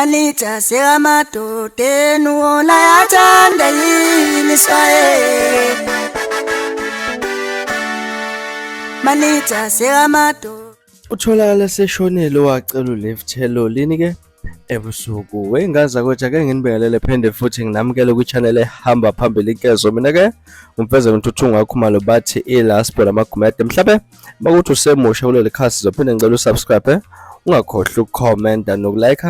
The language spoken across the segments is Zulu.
Manitha sekamadodeni wona yathanda yini swaye Manitha sekamadoda. Utholakala eseshonile owacela ulift elolini ke ebusuku. Wey'ngane zakwethu, ake nginibingelele phinde futhi nginamukele kwi-channel ehamba phambili inkezo. Mina ke umfeze ngithuthunga wakhumalo bathi iLast Born Amagumede. Mhlabe makuthi usemusha kuleli khasi zophinde ngicela usubscribe, ungakhohlwa ukukhomenta nokulike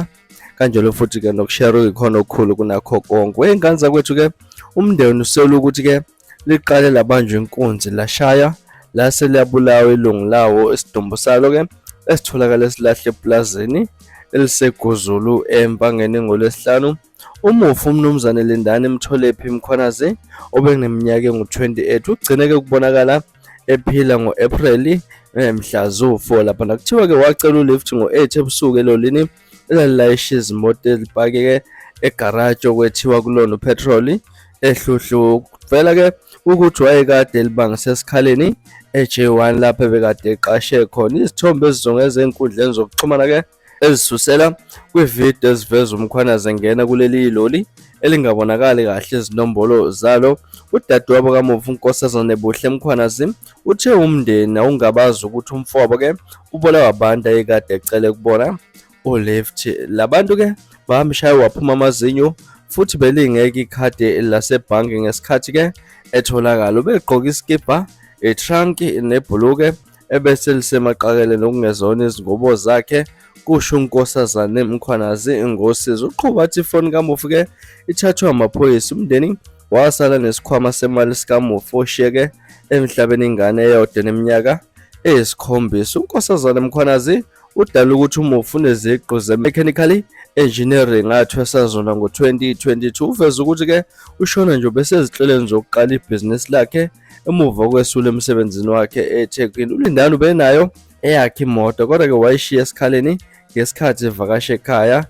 kanjalo futhi ke nokushare okuyikhona okukhulu kunakho konke. Wey'ngane zakwethu ke umndeni usela ukuthi ke liqale labanjwa inkunzi lashaya lase liyabulawa ilungu lawo, isidumbu salo ke esitholakala esilahle epulazini eliseGuzulu eMpangeni ngoLwesihlanu. Umufi uMnumzane Lindani Mtholephi Mkhwanazi obeneminyaka engu-28 ugcine-ke ukubonakala ephila ngo-Ephreli mhla ziwu-4 laphana. Kuthiwa-ke wacela ulift ngo-8 ebusuku elolini elalilayisha izimoto ezipakeke egaraji okwethiwa kulona uphethroli eHluhlu. Kuvela-ke ukuthi wayekade elibangise esikhaleni e-J1 lapho ebekade eqashe khona. Izithombe ezizungeze ezinkundleni zokuxhumana-ke ezisusela kwividiyo eziveza uMkhwanazi engena kuleli loli elingabonakali kahle izinombolo zalo. Udadewabo kamufi uNkosazane Buhle Mkhwanazi uthe umndeni awungabazi ukuthi umfowabo-ke ubulawa abantu ayekade ecele kubona ulift. Labantu-ke bamshaya waphuma amazinyo futhi belingeke ikhadi lasebhange ngesikhathi-ke etholakala. Ubegqoke isikibha, itranki nebhuluke ebese lisemaqakele nokungezona izingubo zakhe, kusho uNkosazane Mkhwanazi ngosizi. Uqhuba athi ifoni kamufi-ke ithathwe amaphoyisa. Umndeni wasala nesikhwama semali sikamufi oshiyeke emhlabeni ingane eyodwa eneminyaka eyisikhombisa. UNkosazane Mkhwanazi udala ukuthi umufi uneziqu ze-mechanical engineering athwesa zona ngo-2022. Uveze ukuthi-ke ushona nje ubesezinhlelweni zokuqala ibhizinisi lakhe emuva kwesula emsebenzini wakhe eThekwini. ULindani ubenayo eyakhe imoto kodwa-ke wayishiya esikhaleni ngesikhathi evakasha ekhaya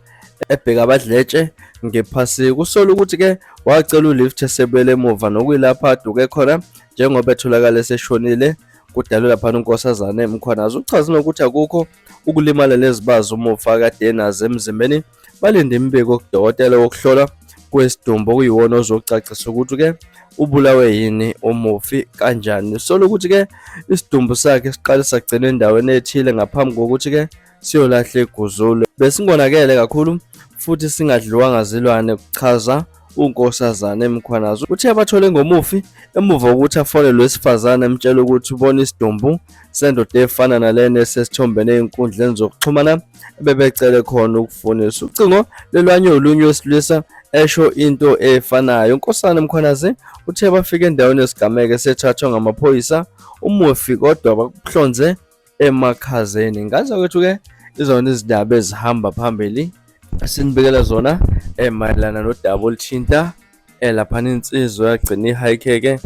ebheka abadletshe ngephasika. Usola ukuthi-ke wacela ulift esebuyele emuva nokuyilapho aduke khona njengoba etholakala eseshonile kudalwe laphana uNkosazane Mkhwanazi. Uchaze nokuthi akukho ukulimala nezibazi umufi akade enazo emzimbeni. Balinde imibiko kudokotela wokuhlola kwesidumbu okuyiwona ozocacisa ukuthi-ke ubulawe yini umufi kanjani. Usola ukuthi-ke isidumbu sakhe siqale sagcinwa endaweni ethile ngaphambi kokuthi-ke siyolahla eGuzulu. Besingonakele kakhulu futhi singadliwanga zilwane, kuchaza uNkosazane Mkhwanazi. Uthe abathole ngomufi emuva kokuthi afonelwe wesifazane emtshela ukuthi ubona isidumbu sendoda efana nalena esesithombeni ezinkundleni zokuxhumana ebebecele khona ukufuniswa. Ucingo lelwanye olunye wesilisa esho into efanayo. UNkosana Mkhwanazi uthe bafike endaweni yesigameko esethathwa ngamaphoyisa umufi kodwa bakuhlonze emakhazeni. Ngaze kwethu-ke izona izindaba ezihamba phambili esinibikela zona mayelana nodaba oluthinta laphana insizwa yagcina ihayikeke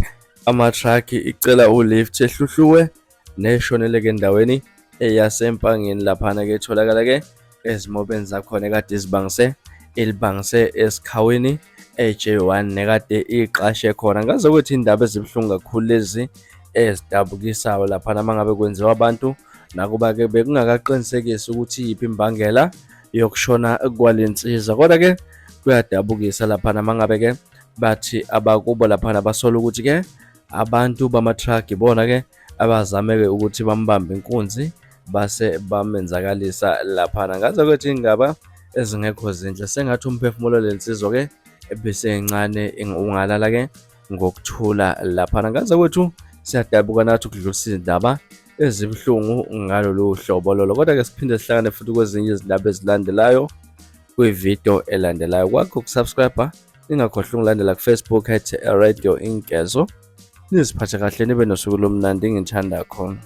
ama-truck icela ulift ehluhluwe neshoneleke endaweni eyaseMpangeni laphana-ke etholakala-ke ezimobeni zakhona ekade izibangise ilibangise esikhawini eJ1 nekade iqashe khona. Ngaze ukuthi indaba ezibuhlungu kakhulu lezi ezidabukisayo laphana uma ngabe kwenziwa abantu, nakuba-ke bekungakaqinisekisi ukuthi iyiphi imbangela yokushona kwale nsizwa, kodwa-ke kuyadabukisa laphana uma ngabe-ke bathi abakubo laphana basola ukuthi-ke abantu bama-truck ibona-ke abazame-ke ukuthi bambambe inkunzi base bamenzakalisa laphana. Ngaze kwethi ingaba ezingekho zinhle, sengathi umphefumulo lensizwa-ke ebisencane ungalala-ke ngokuthula laphana. Ngaze kwethu siyadabuka nathi ukudlulisa izindaba ezibuhlungu ngalolu hlobo lolo, kodwa-ke siphinde sihlangane futhi kwezinye izindaba ezilandelayo kwividiyo elandelayo. Kwakho ukusubscribe, ningakhohlwa ungilandela ku-Facebook at Radio Inkezo. Niziphathe kahle nibe nosuku lomnandi ngithanda khona.